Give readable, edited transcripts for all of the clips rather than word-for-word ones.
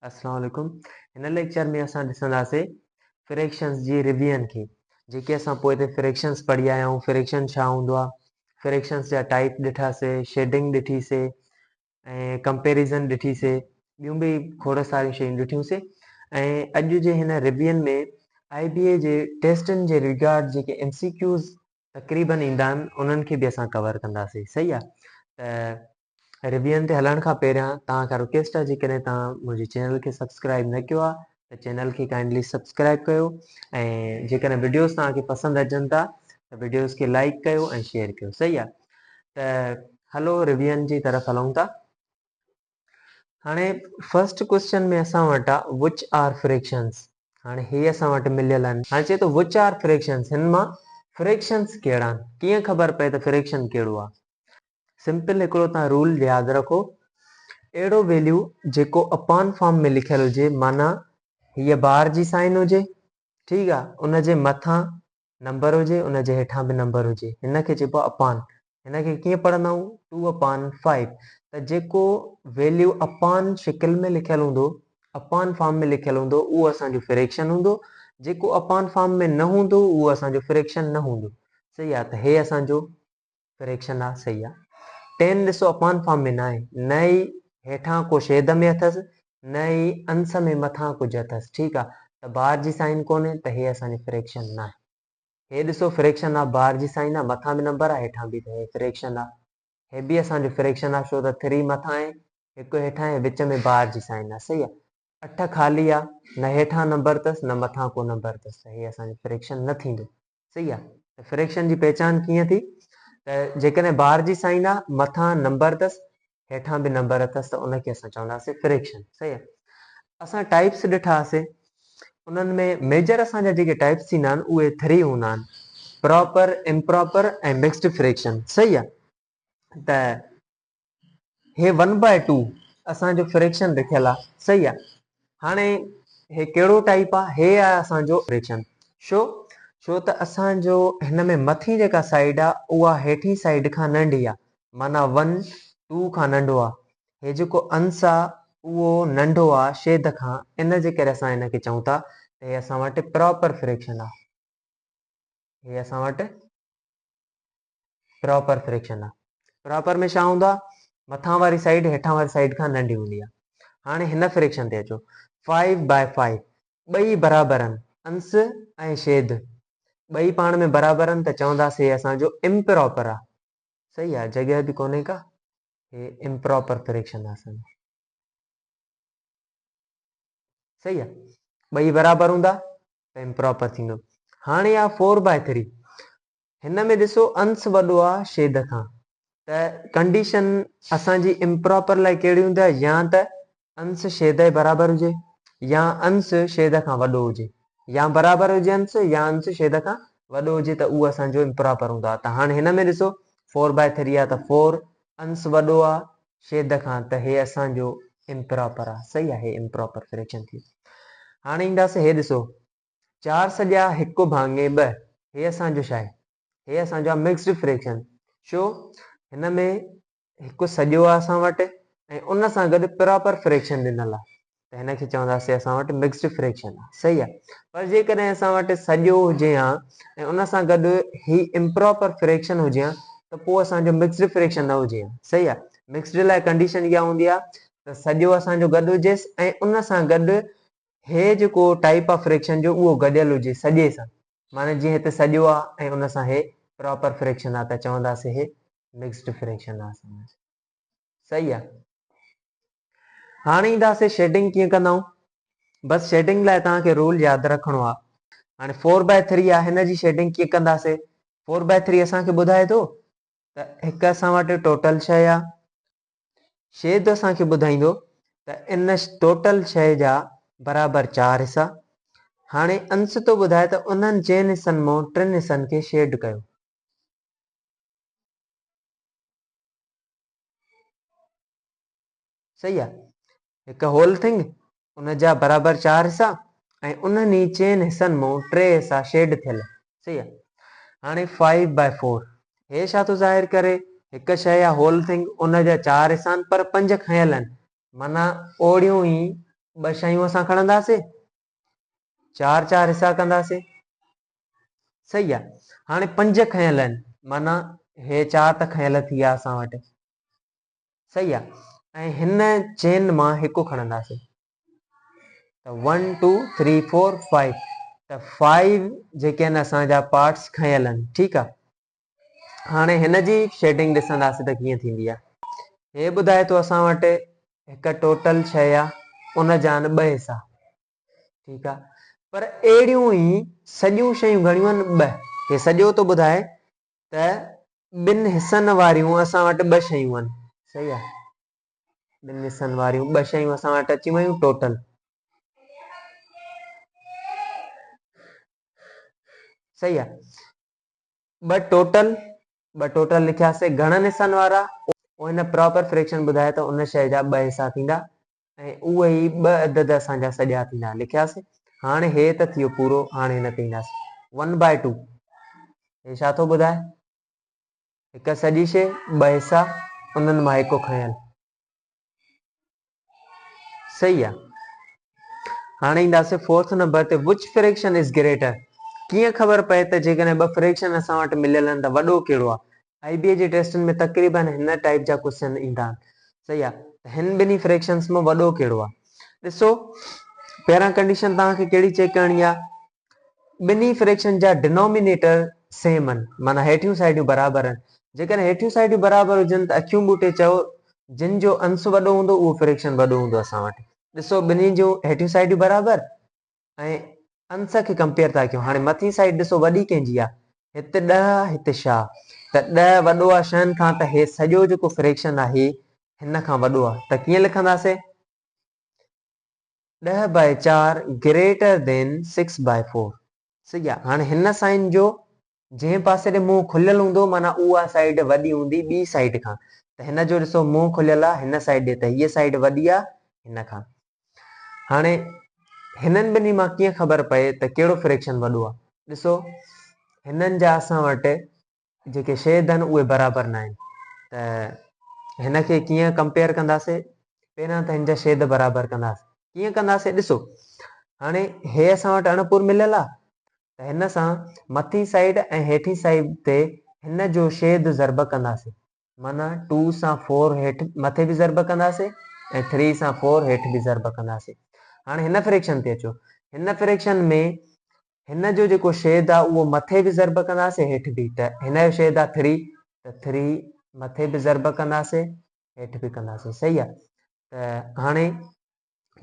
اسلام عليڪم هن ليڪچر ۾ اسان ڏسنداسين فريڪشنز جي ريوين کي جيڪي اسان پوئتي فريڪشنز پڙهي آيا آهيون فريڪشن ڇا هوندو آهي فريڪشنز جا ٽائپ ڏٺاسي شيڊنگ ڏٺي سي ۽ ڪمپيريزن ڏٺي سي ٻيون به کوڙ ساريون شيون ڏٺيون سي ۽ اڄ جي هن ريوين ۾ آئي بي اي جي ٽيسٽن جي ريگارڊ جيڪي ايم سي ڪيوز تقريبن ايندا آهن انهن کي به اسان ڪور ڪنداسين صحيح آهي ته ريوين تي هلڻ کان پهريان توهان کان رڪويسٽ آهي جيڪڏهن توهان منهنجي چينل کي سبسڪرائب نه ڪيو آهي ته چينل کي ڪائنڊلي سبسڪرائب ڪيو ۽ جيڪڏهن وڊيوز توهان کي پسند اچن ٿا ته وڊيوز کي لائڪ ڪيو ۽ شيئر ڪيو صحيح آهي ته هلو ريوين جي طرف هلون ٿا. هاڻي فرسٽ ڪوئسچن ۾ اسان وٽ آ وچ آر فريڪشنز هاڻي هي اسان وٽ مليل آهن هاڻي چئي ٿو وچ آر فريڪشنز هن مان فريڪشنز ڪهڙا آهن ڪيئن خبر پئي ته فريڪشن ڪهڙو آ سمپل هڪڙو تان رول ياد رکو اهڙو ويليو جيڪو اپان فارم ۾ لکيل هجي معنيٰ هيء بار جي سائن هجي ٺيڪ آ ان جي مٿان نمبر هجي ان جي هيٺان به نمبر هجي هن کي چئبو آهي اپان هن کي ڪيئن پڙهندا آهيون ٽو اپان فائيو ته جيڪو ويليو اپان شڪل ۾ لکيل هوندو اپان فارم ۾ لکيل هوندو اهو اسان جو فريڪشن هوندو جيڪو اپان فارم ۾ نه هوندو اهو اسان جو فريڪشن نه هوندو صحيح آهي ته هي اسان جو فريڪشن آ صحيح آ ٽين ڏسو اپان فارم ۾ ناهي نه ئي هيٺان ڪو شيد ۾ اٿس نه ئي انس ۾ مٿان ڪجهه اٿس ٺيڪ آ ته بار جي سائن ڪونهي ته هي اسان جو فريڪشن ناهي هي ڏسو فريڪشن آ بار جي سائن آ مٿان به نمبر آ هيٺان به ته هي فريڪشن آ هي به اسان جو فريڪشن آ ڇو ته ٿري مٿان آهي هڪ هيٺان آهي وچ ۾ بار جي سائن آ صحيح آ اٺ خالي آ نه هيٺان نمبر اٿس نه مٿان ڪو نمبر اٿس ته هي اسان جو فريڪشن نه ٿيندو صحيح آ ته فريڪشن جي پهچان ڪيئن ٿي ته جيڪڏهن بار جي سائن آ مٿان نمبر اٿس هيٺان به نمبر اٿس ته ان کي اسان چونداسين فريڪشن صحيح آ اسان ٽائپس ڏٺا هئاسين انهن ۾ ميجر اسان جا جيڪي ٽائپس ٿيندا آهن اهي ٿري هوندا آهن پراپر امپراپر ۽ مڪسڊ فريڪشن صحيح آ ته هي ون باء ٽو اسان جو فريڪشن رکيل آ صحيح آ هاڻي هي ڪهڙو ٽائپ آ هي آ اسان جو فريڪشن شو ڇو ته اسان جو هن ۾ مٿين جيڪا سائيڊ آ اها هيٺين سائيڊ کان ننڍي آ معنيٰ ون ٽو کان ننڍو آ هي جيڪو انس آ اهو ننڍو آ شيد کان ان جي ڪري اسان هن کي چئون ٿا ته هي اسان وٽ پراپر فريڪشن آ هي اسان وٽ پراپر فريڪشن آ. پراپر ۾ ڇا هوندو آ مٿان واري سائيڊ هيٺان واري سائيڊ کان ننڍي هوندي آ. هاڻي هن فريڪشن تي اچو فائيو باء فائيو ٻئي برابر آهن انس ۽ شيد ٻئي پاڻ ۾ برابر آهن ته چونداسين هي اسان جو امپراپر آ. صحيح آ جڳهه به ڪونهي ڪا هي امپراپر فريڪشن آ اسان جو. صحيح آ ٻئي برابر هوندا ته امپراپر ٿيندو. هاڻي آ فور باء ٿري هن ۾ ڏسو انس وڏو آ شيد کان ته ڪنڊيشن اسان جي امپراپر لاء ڪهڙي هوندي آ يا ته انس شيد جي برابر هجي يا انس شيد کان وڏو هجي يا برابر هجي انس يا انس شيد کان وڏو هجي ته اهو اسان جو امپراپر هوندو آ ته هاڻي هن ۾ ڏسو فور باء ٿري آ ته فور انس وڏو آ شيد کان ته هي اسان جو امپراپر آ صحيح آ هي امپراپر فريڪشن ٿي هاڻي اينداسين هي ڏسو چار سڄا هڪ ڀاڱي ٻه هي اسان جو ڇا آهي؟ هي اسان جو آهي مڪسڊ فريڪشن. ڇو؟ هن ۾ هڪ سڄو آهي اسان وٽ ۽ ان سان گڏ پراپر فريڪشن ڏنل آهي ته هن کي چونداسين اسان وٽ مڪسڊ فريڪشن آهي. صحيح آهي. پر جيڪڏهن اسان وٽ سڄو هجي ها ۽ ان سان گڏ هي امپراپر فريڪشن هجي ها ته پوء اسان جو مڪسڊ فريڪشن نه هجي ها. صحيح آهي. مڪسڊ لاء ڪنڊيشن اها هوندي آهي ته سڄو اسان جو گڏ هجيس ۽ ان سان گڏ هي جيڪو ٽائيپ آ فريڪشن جو اهو گڏيل هجي سڄي سان معنيٰ جيئن هتي سڄو آ ۽ ان سان هي پراپر فريڪشن آ ته چونداسين هي مڪسڊ فريڪشن آ اسان جو صحيح آ. هاڻي اينداسين شيڊنگ ڪيئن ڪندا آهيون بس شيڊنگ لاء توهان کي رول ياد رکڻو آ هاڻي فور باء ٿري آ هن جي شيڊنگ ڪيئن ڪنداسين فور باء ٿري اسان کي ٻڌائي ٿو ته هڪ اسان وٽ ٽوٽل شيء آ شيد اسان کي ٻڌائيندو ته ان ٽوٽل شيء جا برابر چار حصا. هاڻي انس ٿو ٻڌائي ته انهن چئن حصن مان ٽن حصن کي شيڊ ڪيو. صحيح آ. هڪ هول ٿنگ ان جا برابر چار حصا ۽ انهن ئي چئن حصن مان ٽي حصا شيڊ ٿيل. صحيح آ. هاڻي فائيو باء فور هي ڇا ٿو ظاهر ڪري؟ هڪ شيء يا هول ٿنگ ان جا چار حصا آهن پر پنج کنيل آهن معنيٰ اوڙيون ئي ٻه شيون اسان کڻنداسين، چار چار حصا ڪنداسين. صحيح آ. هاڻي پنج کنيل آهن، معنيٰ هي چار ته کنيل ٿي ويا اسان وٽ. صحيح آ. ۽ هن چئن مان هڪ کڻنداسين ته one two three four five, ته فائيو جيڪي آهن اسان جا پارٽس کنيل آهن. ٺيڪ آ. هاڻي هن جي شيڊنگ ڏسنداسين ته ڪيئن ٿيندي آ. هي ٻڌائي ٿو اسان وٽ هڪ ٽوٽل شيء آ، ان جا آهن ٻه حصا. ٺيڪ آ. پر اهڙيون ئي سڄيون شيون گهڻيون آهن؟ ٻه. هي سڄو ٿو ٻڌائي ته ٻن حصن واريون اسان وٽ ٻه شيون آهن. صحيح آ. ٻن حصن واريون ٻه شيون اسان وٽ اچي ويون ٽوٽل. صحيح آ. ٻه ٽوٽل، ٻه ٽوٽل لکياسي گهڻن حصن وارا، پوء هن پراپر فريڪشن ٻڌايو ته ان شيء جا ٻه حصا ٿيندا ۽ اهي ئي ٻه عدد اسان جا سڄا ٿيندا. لکياسي. هاڻي هي ته ٿي ويو پورو، هاڻي هن تي اينداسي. ون باء ٽو هي ڇا ٿو ٻڌائي؟ هڪ سڄي شيء، ٻه حصا، انهن مان هڪ کنيل. صحيح آ. هاڻي اينداسين فورٿ نمبر تي وچ فريڪشن is greater. ڪيئن خبر پئي ته جيڪڏهن ٻه فريڪشن اسان وٽ مليل آهن ته وڏو ڪهڙو آ. آئي بي اي جي ٽيسٽن ۾ تقريبن هن ٽائيپ جا ڪوسچن ايندا آهن. صحيح آ. ته هن ٻنهي فريڪشنس مان وڏو ڪهڙو آ. ڏسو پهريان ڪنڊيشن توهان کي ڪهڙي چيڪ ڪرڻي آ. ٻنهي فريڪشن جا ڊنومينيٽر سيم آهن، معنيٰ هيٺيون سائيڊيون برابر آهن. جيڪڏهن هيٺيون سائيڊيون برابر هجن ته اکيون ٻوٽي چئو جن جو انس وڏو هوندو اهو فريڪشن وڏو هوندو اسان وٽ. ڏسو ٻنهي جون هيٺيون سائيڊيون برابر ۽ انس کي ڪمپيئر ٿا ڪيون. هاڻي مٿين سائيڊ ڏسو وڏي ڪنهن جي آهي؟ هت 10 آهي هت ڇهه آهي ته 10 وڏو آهي ڇهن کان ته هي سڄو جيڪو فريڪشن آهي هن کان وڏو آهي ته ڪيئن لکنداسين؟ 10 by 4 greater than 6 by 4. صحيح آ. هاڻي هن سائن جو جنهن پاسي ڏي منهن کليل هوندو معنيٰ اها سائيڊ وڏي هوندي ٻي سائيڊ کان ته هن جو ڏسو منهن کليل آ هن سائيڊ ڏي ته هيء سائيڊ وڏي آ هن کان. هاڻي هنن ٻنهي مان ڪيئن خبر پئي ته ڪهڙو فريڪشن وڏو آ. ڏسو هنن جا اسان وٽ جيڪي شيد آهن اهي برابر نه آهن ته هن کي ڪيئن ڪمپيئر ڪنداسي. پهريان ته هن جا شيد برابر ڪنداسي. ڪيئن ڪنداسي ڏسو هاڻي هي اسان وٽ اڻپور مليل آهي ته هن سان مٿين سائيڊ ۽ هيٺين سائيڊ تي هن جو شيد ضرب ڪنداسي، معنيٰ ٽو سان فور هيٺ مٿي به ضرب ڪنداسي ۽ ٿري سان فور هيٺ به ضرب ڪنداسي. هاڻي هن فريڪشن تي اچو. هن فريڪشن ۾ هن جو جيڪو شيد آ اهو مٿي به ضرب ڪنداسين هيٺ به ته هن جو شيد آ ٿري ته ٿري مٿي به ضرب ڪنداسين هيٺ به ڪنداسين. صحيح آ. ته هاڻي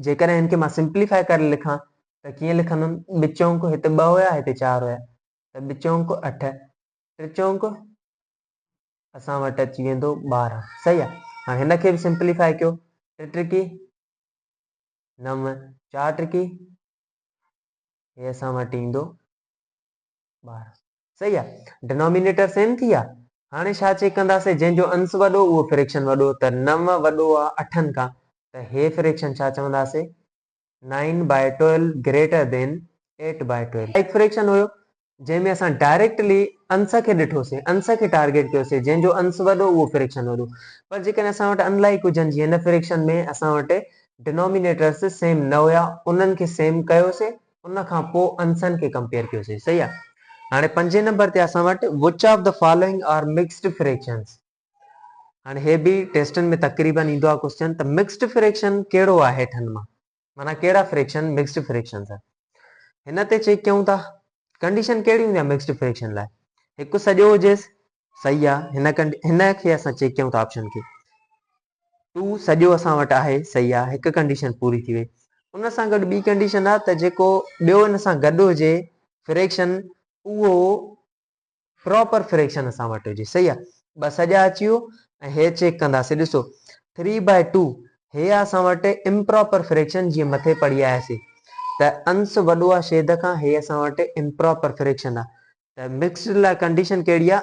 جيڪڏهن هن کي مان سمپليفائي ڪري لکان ته ڪيئن لکندم؟ ٻه چونڪ هتي ٻه هيا هتي چار هيا ته ٻه چونڪ اٺ، ٽي چونڪ اسان وٽ اچي ويندو 12. صحيح آ. هاڻي هن کي به سمپليفائي ڪيو، ٽي ٽرڪي نو، چار ٽرڪي هي اسان وٽ ايندو 12. صحيح آ. ڊنومينيٽر سيم ٿي ويا. هاڻي ڇا چيڪ ڪنداسين؟ جنهن جو انس وڏو اهو فريڪشن وڏو ته 9 وڏو آ اٺن کان ته هي فريڪشن ڇا چونداسين؟ 9 by 12 greater than 8 by 12. Like fraction هيو جنهن ۾ اسان ڊائريڪٽلي انس کي ڏٺوسين، انس کي ٽارگيٽ ڪيوسين، جنهن جو انس وڏو اهو فريڪشن وڏو. پر جيڪڏهن اسان وٽ ان لائيڪ هجن جيئن هن فريڪشن ۾ اسان وٽ ڊنومينيٽرس سيم نه هيا انهن کي سيم ڪيوسين ان کان پوء انسن کي ڪمپيئر ڪيوسين. صحيح آ. هاڻي پنجين نمبر تي اسان وٽ which of the following are mixed fractions. هاڻي هي به ٽيسٽن ۾ تقريبن ايندو آ ڪوسچن ته مڪسڊ فريڪشن ڪهڙو آ هيٺن مان، معنيٰ ڪهڙا فريڪشن مڪسڊ فريڪشنز آهن. هن تي چيڪ ڪيون ٿا ڪنڊيشن ڪهڙي هوندي آ مڪسڊ فريڪشن لاء. هڪ سڄو هجيس صحيح آ. هن کي اسان چيڪ ڪيون ٿا آپشن کي ٽو سڄو اسان وٽ آهي صحيح آ، هڪ ڪنڊيشن پوري ٿي وئي. ان سان گڏ ٻي ڪنڊيشن آ ته جيڪو ٻيو ان سان گڏ هجي فريڪشن اهو پراپر فريڪشن اسان وٽ هجي. صحيح آ. ٻه سڄا اچي ويو ۽ هي چيڪ ڪنداسين ڏسو ٿري بائي ٽو هي آ اسان وٽ امپراپر فريڪشن جيئن مٿي پڙهي آياسين ته انس وڏو آ شيد کان، هي اسان وٽ امپراپر فريڪشن آ ته مڪسڊ لاء ڪنڊيشن ڪهڙي آ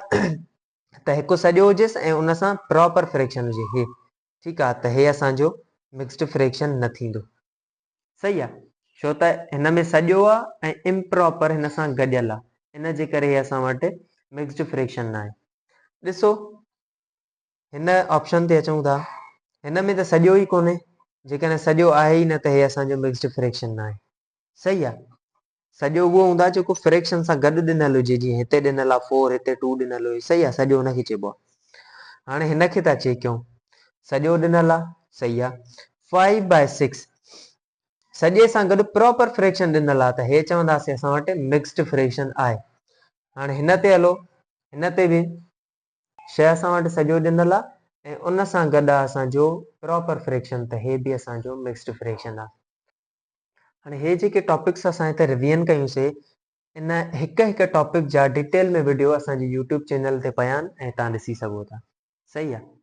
ته هڪ سڄو هجيس ۽ ان سان پراپر فريڪشن هجي. هي ٺيڪ آ ته هي اسان جو مڪسڊ فريڪشن نه ٿيندو. صحيح آ ڇو ته هن ۾ سڄو آ ۽ امپراپر هن سان گڏيل آ ان جي ڪري هي اسان وٽ مڪسڊ فريڪشن نه آهي. ڏسو هن آپشن تي اچون ٿا هن ۾ ته سڄو ئي ڪونهي جيڪڏهن سڄو آهي ئي نه ته هي اسان جو مڪسڊ فريڪشن ناهي. صحيح آ. سڄو اهو هوندو آهي جيڪو فريڪشن سان گڏ ڏنل هجي جيئن هتي ڏنل آ 4 هتي 2 ڏنل هجي صحيح آ سڄو ان کي چئبو آ. هاڻي هن کي ٿا چيڪ ڪيون سڄو ڏنل آ صحيح آ 5 باء 6 سڄي سان گڏ پراپر فريڪشن ڏنل آ ته هي چونداسين اسان وٽ مڪسڊ فريڪشن آهي. هاڻي هن تي هلو هن تي به شيء اسان وٽ سڄو ڏنل آ ۽ ان سان گڏ آ اسان جو پراپر فريڪشن ته هي به اسان جو مڪسڊ فريڪشن آ. هاڻي هي جيڪي ٽاپڪس اسان هتي ريويئن ڪيون سي ان هڪ هڪ ٽاپڪ جا ڊيٽيل ۾ وڊيو اسان جي يوٽيوب چينل تي پيا آهن ۽ تان ڏسي سگهو ٿا. صحيح آ.